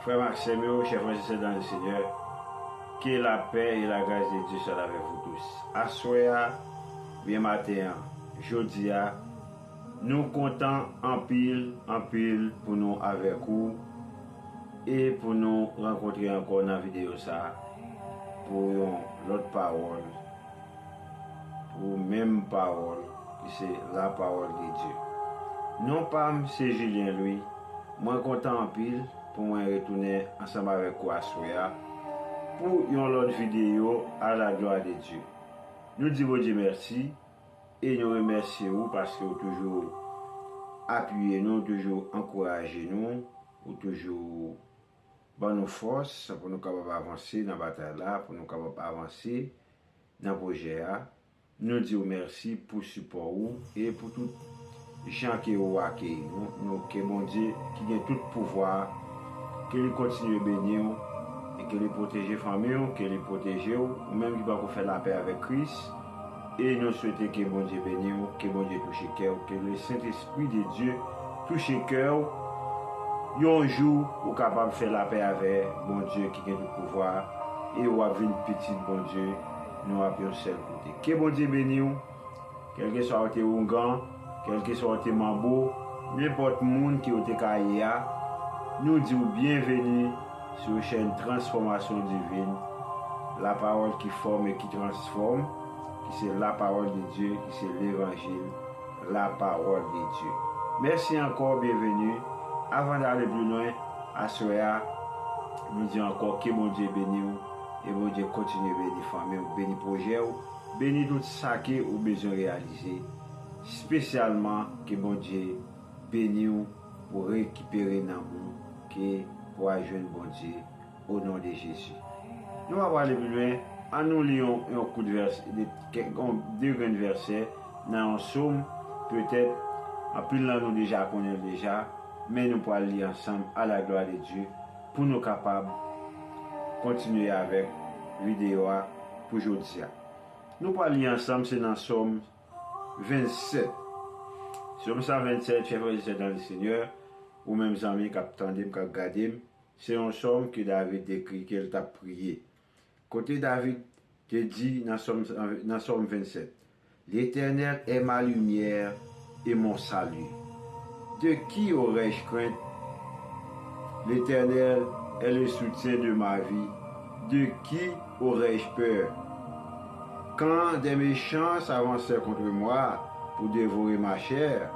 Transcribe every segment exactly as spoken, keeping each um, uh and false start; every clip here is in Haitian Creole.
Frè m ak sè m yo, chè frè e sè dans le Seigneur, ke lapè e lagras de Dye swa avèk vou tous. Aswè a, byen maten an, jodi a, nou kontan anpil, anpil pou nou avèk ou e pou nou rankontre ankò nan videyo sa a pou yon lòt pawòl, pou menm pawòl ki se lapawòl de Dye. Non pa m se Julien Louis. Mwen kontan anpil pou mwen retounen ansanm avèk ou aswè a pou yon lòt videyo a la glwa de Dye. Nou di Bondye mèsi e nou remèsye ou paske ou toujou apiye nou, ou toujou ankouraje nou, ou toujou ban nou fòs pou nou kapab avanse nan batay la, pou nou kapab avanse nan pwojè a. Nou di w mèsi pou sipò ou e pou tout jan ke ou akeyi nou. Nou ke Bondye ki gen tout pouvwa a, ke li kontinye beni w e ke li pwoteje fanmi w, ke li pwoteje w, ou menm ki poko fè lapè avèk Kris. E nou swete ke Bondye beni w, ke Bondye touche kè w, ke le Sentespri de Dye touche kè w. Yon jou, ou kapab fè lapè avè Bondye ki gen tout pouvwa a, e w ap vin pitit Bondye, nou ap yon sèl kote. Ke Bondye beni w, kèlkeswa ou te oungan, kèlkeswa ou te manbo, nenpòt moun ke ou te ka ye a, nou di w byenveni sou chèn Transfòmasyon Divin, lapawòl ki fòme e ki transfòme, ki se lapawòl de Dye, ki se levanjil, lapawòl de Dye. Mèsi ankò, byenveni. Avan n ale pli lwen, aswè a, nou di ankò ke Bondye beni w e Bondye kontinye beni fanmi w, beni pwojè w, beni tout sa ke ou bezwen reyalize. Espesyalman, ke Bondye beni w pou rekipere nanm ou ke pou al jwenn Bondye, o non de Jezi. Nou pa prale pi lwen, ann nou li yon, yon kout vèsè, de, kèk, yon, de grenn vèsè nan yon sòm, petèt, anpil nan nou deja konnen l deja, men nou pral li ansanm, a la glwa de Dye, pou nou kapab kontinye avèk videyo a pou jodi a. Nou pral li ansanm, se nan Sòm vennsèt. Sòm sa vennsèt, chè frè e sè dans le Seigneur, ou menm zanmi k ap tande m, k ap gade m, se yon sòm ke David ekri, ke l t ap priye. Kote David te di nan Sòm, nan Sòm vennsèt, L'Éternel est ma lumière et mon salut. De qui aurais-je crainte? L'Éternel est le soutien de ma vie. De qui aurais-je peur? Quand des méchants s'avancèrent contre moi pour dévorer ma chair,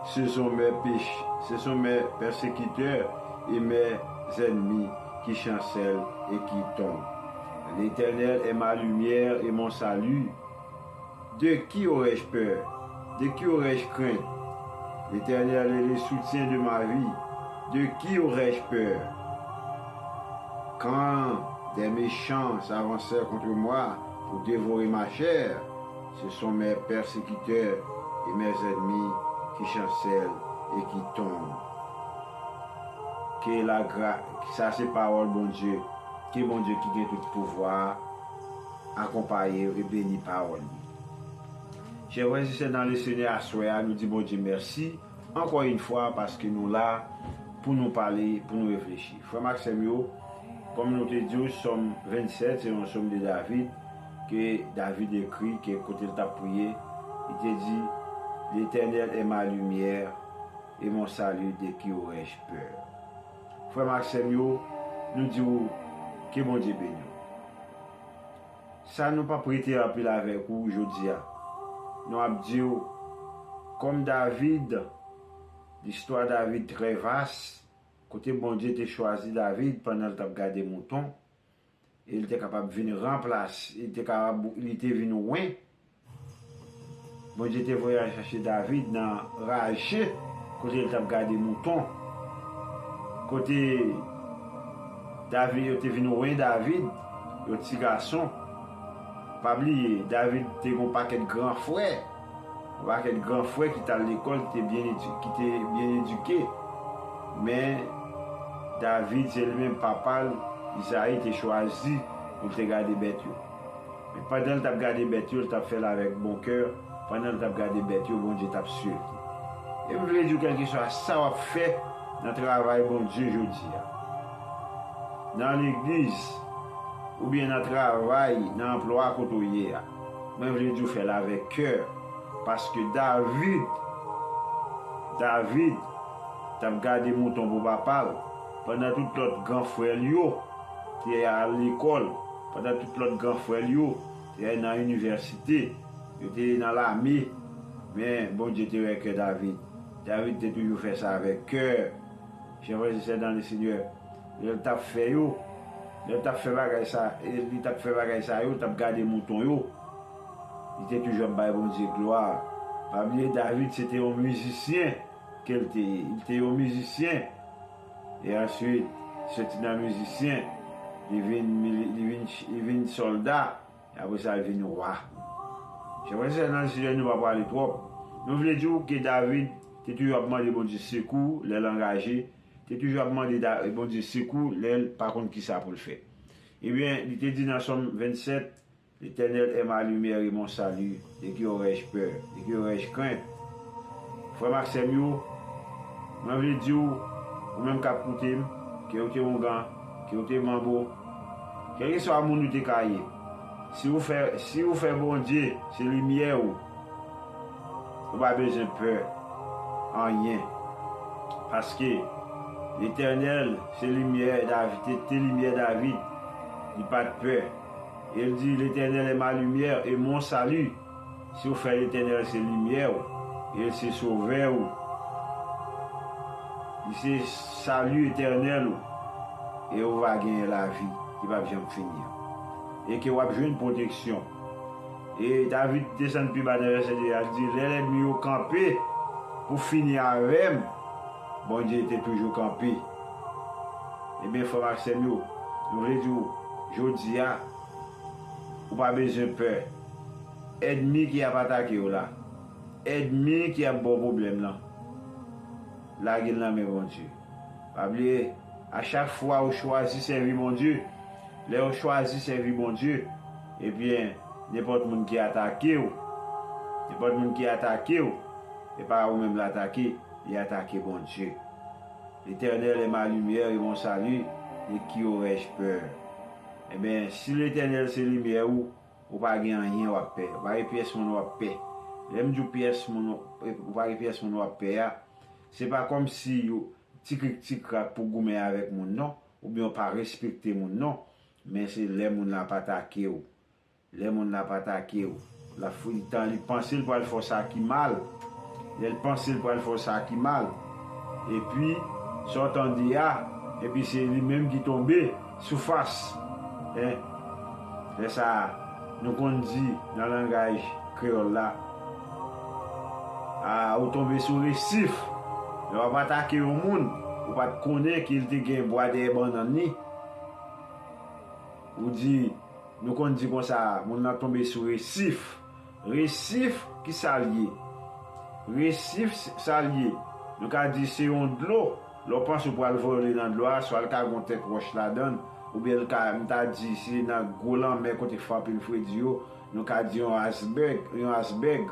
ce sont mes péch-, ce sont mes persécuteurs et mes ennemis qui chancellent et qui tombent. L'Éternel est ma lumière et mon salut. De qui aurais-je peur? De qui aurais-je crainte? L'Éternel est le soutien de ma vie. De qui aurais-je peur? Quand des méchants s'avancèrent contre moi pour dévorer ma chair, ce sont mes persécuteurs et mes ennemis qui chancellent et qui tombent. Ke lagra-, sa se pawòl Bondye, ke Bondye ki gen tout pouvwa a akonpaye w e beni pawòl li. Chè frè e sè nan le Senyè, aswè a, nou di Bondye mèsi ankò yon fwa paske nou la pou nou pale, pou nou reflechi. Frè m ak sè m yo, kòm nou te di w, Sòm vennsèt, se yon sòm de David, ke David ekri, ke kote l t ap priye, li te di, L'Éternel est ma lumière et mon salut, de qui aurais-je peur? Frè m ak sè m yo, nou di w, ke Bondye beni w. Sa nou p ap rete anpil avèk ou jodi a. Nou ap di w, kòm David, listwa David trè vas, kote Bondye te chwazi David pandan l t ap gade mouton, e l te kapab vin ranplase, li te kapab, li te vin wen. Bondye te voye al chache David nan raje kote l t ap gade mouton. Kote David, yo te vin wen David, yon ti gason. Pa bliye, David te gen yon pakèt gran frè. Yon pakèt gran frè ki t al lekòl, ki te byen edi-, ki te byen edike. Men, David, se li menm papa l, Izayi, te chwazi pou l te gade bèt yo. Men pandan l t ap gade bèt yo, l t ap fè l avèk bon kè. Pandan l t ap gade bèt yo, Bondye t ap swiv li. E m vle di w, kèlkeswa sa w ap fè, nan travay Bondye jodi a, nan legliz, oubyen nan travay, nan anplwa kote w ye a, mwen vle di w fè l avèk kè, paske David, David t ap gade mouton pou papa l, pandan tout lòt gran frè l yo te al lekòl, pandan tout lòt gran frè l yo te al nan inivèsite, yo te nan lame, men Bondye te wè kè David. David te toujou fè sa avèk kè. Chè frè e sè nan le Senyè, lè l t ap fè yo, lè l t ap fè bagay sa, e li t ap fè bagay sa yo, l t ap gade mouton yo. Li te toujou ap bay Bondye glwa. Pa bliye, David se te yon mizisyen ke l te ye. Li te yon mizisyen. E answit, soti nan mizisyen, li vin, mili- li vin, li vin sòlda. E apre sa, l vin wa. Chè frè e sè nan le Senyè, nou pa pale twòp. Nou vle di w ke David te toujou ap mande Bondye sekou lè l angaje, te toujou ap mande Da- Bondye sekou lè l pa konn kisa pou l fè. Ebyen, li te di nan Sòm vennsèt, L'Éternel est ma lumière et mon salut, de qui aurais-je peur, de qui aurais-je crainte? Frè m ak sè m yo, mwen vle di w, ou menm k ap koute m, ke w te oungan, ke w te manbo, kèlkeswa moun ou te ka ye, si w fè, si w fè Bondye se limyè w, ou pa bezwen pè anyen. Paske Letènèl se limyè David, te, te limyè David, li pa t pè. E l di, L'Éternel est ma lumière et mon salut. Si w fè Letènèl se limyè w, e l se sovè w, li se sali etènèl ou, e ou va genyen lavi ki p ap janm fini an. E ke w ap jwenn pwoteksyon. E David desann pi ba nan vèsè de a, l di, lè lènmi yo kanpe pou fini avè m, Bondye te toujou kanpe. Ebyen, frè m ak sè m yo, nou vle di w, jodi a, ou pa bezwen pè. Ènmi ki ap atake w la, ènmi ki ap ba w pwoblèm lan, lage l nan men Bondye. Pa bliye, a chak fwa ou chwazi sèvi Bondye, lè ou chwazi sèvi Bondye, ebyen, nenpòt moun ki atake w, nenpòt moun ki atake w, e pa ou menm l atake, li atake Bondye. L'Éternel est ma lumière et mon salut, de qui aurais-je peur? Ebyen, si Letènèl se limyè ou, ou pa gen anyen w ap pè. Ou pa gen pyès moun w ap pè. Lè m di w pyès moun, ou pa gen pyès moun w ap pè a, se pa kòmsi yo ti krik ti krak pou goumen avèk moun non, oubyen w pa respekte moun non, men se lè moun la ap atake w. Lè moun la ap atake w, l ap fou li tan, li panse l pral fè w sa ki mal. Lè l panse l pral fè w sa ki mal, epi sa w tande a, epi se li menm ki tonbe sou fas. Hein? Lè sa a, nou konn di nan langaj kreyòl la, a, ou tonbe sou resif. Lè w ap atake yon moun, ou pa t konnen ke l te gen bwa dèyè bannann li. Ou di, nou konn di konsa, moun nan tonbe sou resif. Resif, ki sa l ye? Resif, sa l ye? Nou ka di se yon dlo. Lè w panse w pral vole nan dlo a, swa l ka gen yon tèt wòch ladan l, oubyen l ka, m ta di, se nan gwo lanmè kote k fè anpil fredi yo, nou ka di yon asbèg, yon asbèg.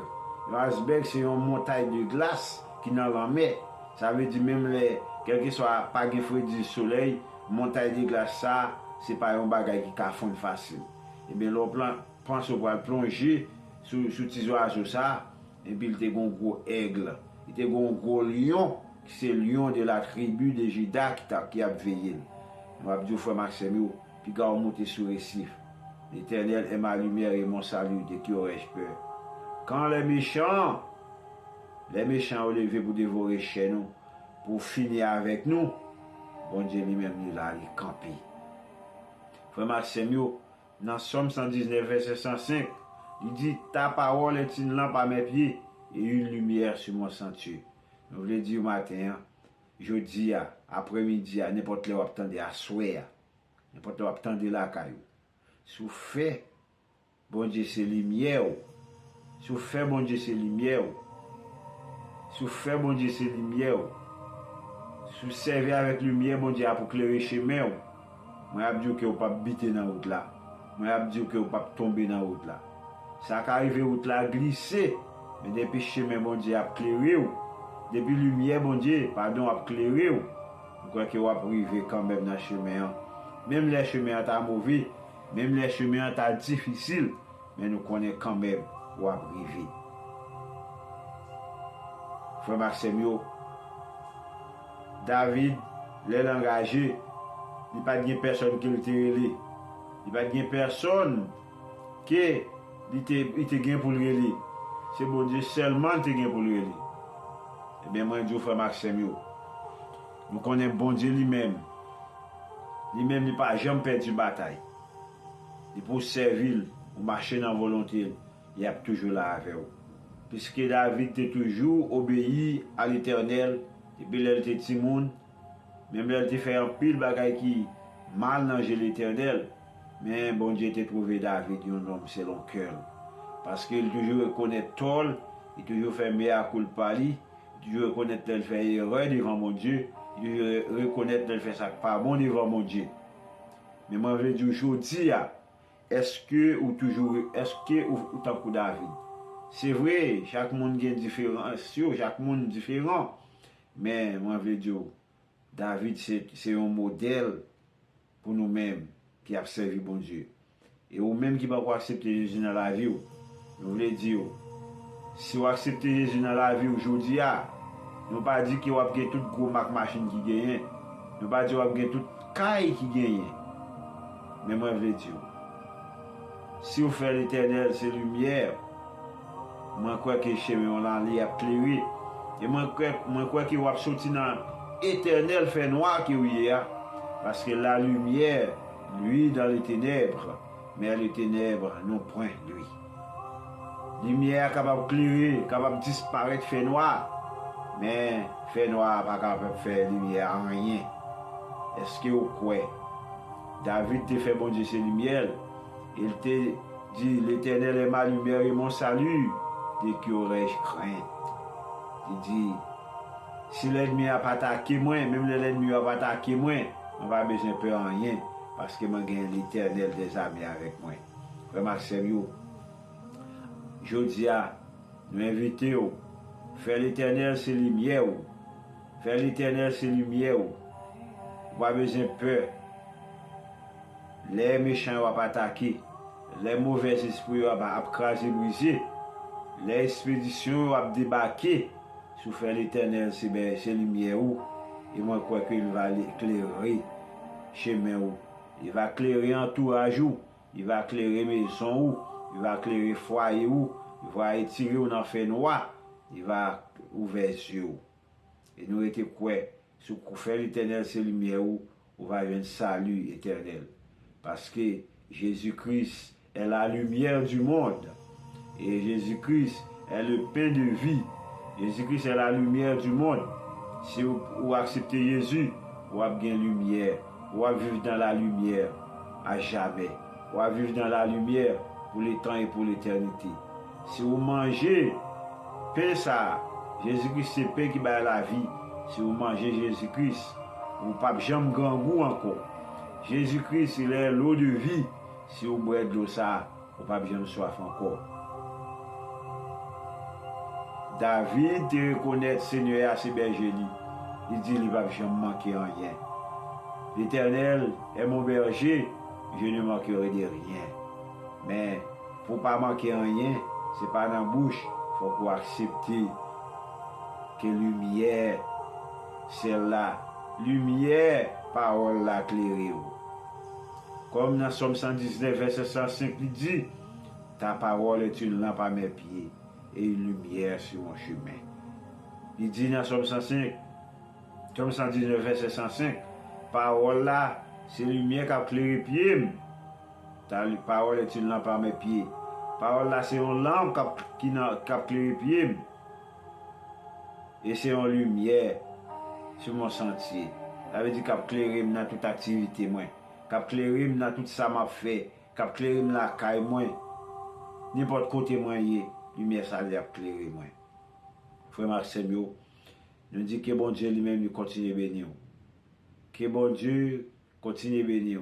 Yon asbèg, se yon montay de glas ki nan lanmè. Sa vle di, menm lè, kèlkeswa pa gen fredi solèy, montay de glas sa a, se pa yon bagay ki ka fonn fasil. Ebyen, lè w plan, panse w pral plonje sou, sou ti zwazo sa a, epi l te gen yon gwo èg, li te gen yon gwo lyon, ki se lion de la tribu de Juda ki t ap, ki ap veye l. Mwen ap di w, frè m ak sè m yo, piga w monte sou resif. L'Éternel est ma lumière et mon salut, de qui aurais-je peur? Quand les méchants, lè mechan yo leve pou devore chè nou, pou fini avèk nou, Bondye li menm li la, li kanpe. Frè m ak sè m yo, nan Sòm san diznèf, vèsè san senk, li di, ta parole est une lampe à mes pieds et une lumière sur mon sentier. Nou vle di maten an, jodi a, aprèmidi a, nenpòt lè w ap tande aswè a, nenpòt lè w ap tande lakay ou. Si w fè Bondye se limyè w, si w fè Bondye se limyè w, si w fè Bondye se limyè w, si w sèvi avèk limyè Bondye a pou klere chemen w, mwen ap di w ke w p ap bite nan wout la. Mwen ap di w ke w p ap tonbe nan wout la. Sa ka rive wout la glise, men depi chemen Bondye ap klere w, depi limyè Bondye, padon, ap klere w, Mwen kwè ke w ap rive kanmenm nan chemen an. Menm lè chemen an ta move, menm lè chemen an ta difisil, men nou konnen kanmenm w ap rive. Frè m ak sè m yo, David, lè l angaje, li pa t gen pèsonn ke l te rele. Li pa t gen pèsonn ke li te, li te gen pou l rele. Se Bondye sèlman l te gen pou l rele. Ebyen, mwen di w, frè m ak sè m yo, nou konnen Bondye li menm, li menm, li pa janm pèdi batay. Depi w sèvi l, ou mache nan volonte l, li ap toujou la avè w. Piske David te toujou obeyi a Letènèl depi lè l te timoun, menm lè l te fè anpil bagay ki mal nan je Letènèl, men Bondye te twouve David yon nonm selon kè l. Paske l toujou rekonèt tò l, li toujou fè mea culpa li, li toujou rekonèt lè l fè erè devan Bondye, li toujou re-, rekonèt lè l fè sa k pa bon devan Bondye. Men mwen vle di w jodi a, èske ou toujou, èske ou, ou tankou David? Se vre, chak moun gen diferans yo, chak moun diferan. Men mwen vle di w, David se, se yon modèl pou nou menm ki ap sèvi Bondye. E ou menm ki poko aksepte Jezi nan lavi w, nou vle di w, si w aksepte Jezi nan lavi w jodi a, nou pa di ke w ap gen tout gwo mak machin ki genyen, nou pa di w ap gen tout kay ki genyen. Men mwen vle di w, si w fè Letènèl se limyè, mwen kwè ke chemen w lan li ap klere. E mwen kwè, mwen kwè ke w ap soti nan etènèl fènwa ke w ye a. Paske la lumière luit dans les ténèbres, mais les ténèbres n'ont point lui. Limyè a kapab klere, kapab disparèt fènwa, men fènwa a pa kapab fè limyè a anyen. Èske w kwè? David te fè Bondye se limyè l. E l te di, L'Éternel est ma lumière et mon salut, de qui aurais-je crainte? Li di, si lènmi a ap atake mwen, menm lè lènmi yo ap atake mwen, mwen pa bezwen pè anyen, paske mwen gen Letènèl dèzame avèk mwen. Frè m ak sè m yo, jodi a, nou envite w, fè Letènèl se limyè w. Fè Letènèl se limyè w. Ou pa bezwen pè. Lè mechan yo ap atake, lè movèzespri yo ap, ap kraze brize, lè espedisyon yo ap debake, si w fè Letènèl se bè, se limyè ou, e mwen kwè ke l va le-, klere chemen ou. Li va klere antouraj ou, li va klere mezon ou, li va klere fwaye ou, li va retire w nan fènwa, li va ouvè zye w. E nou rete kwè, si w fè Letènèl se limyè ou, ou va jwenn sali etènèl. Paske Jezi Kris est la lumière du monde. Et Jésus-Christ est le pain de vie. Jezi Kris est la lumière du monde. Si w, ou aksepte Jezi, w ap gen limyè. W ap viv dans la lumière à jamais. W ap viv dans la lumière pour le temps et pour l'éternité. Si w manje pen sa a, Jezi Kris se pen ki bay lavi. Si w manje Jezi Kris, ou p ap janm grangou ankò. Jezi Kris, il est l'eau de vie. Si w bwè dlo sa a, ou p ap janm swaf ankò. David te rekonèt Senyè a se bèje li. Li di li p ap janm manke anyen. L'Éternel est mon berger, je ne manquerai de rien. Men, pou w pa manke anyen, se pa nan bouch, fòk ou aksepte ke limyè, sèl la, limyè pawòl la klere w. Kòm nan Sòm san diznèf, vèsè san senk, li di, Ta parole est une lampe à mes pieds et une lumière sur mon chemin. Li di nan Sòm san senk, Sòm san diznèf, vèsè san senk, Pawòl la, se limyè k ap klere pye m. Ta parole est une lampe à mes pieds. Pawòl la, se yon lanp k ap, ki nan, k ap klere pye m. E se yon limyè sou mon santye. Sa vle di k ap klere m nan tout aktivite mwen, k ap klere m nan tout sa m ap fè, k ap klere m lakay mwen. Nenpòt kote mwen ye, limyè sa li ap klere mwen. Frè m ak sè m yo, nou di ke Bondye li menm li kontinye beni w. Ke Bondye kontinye beni w.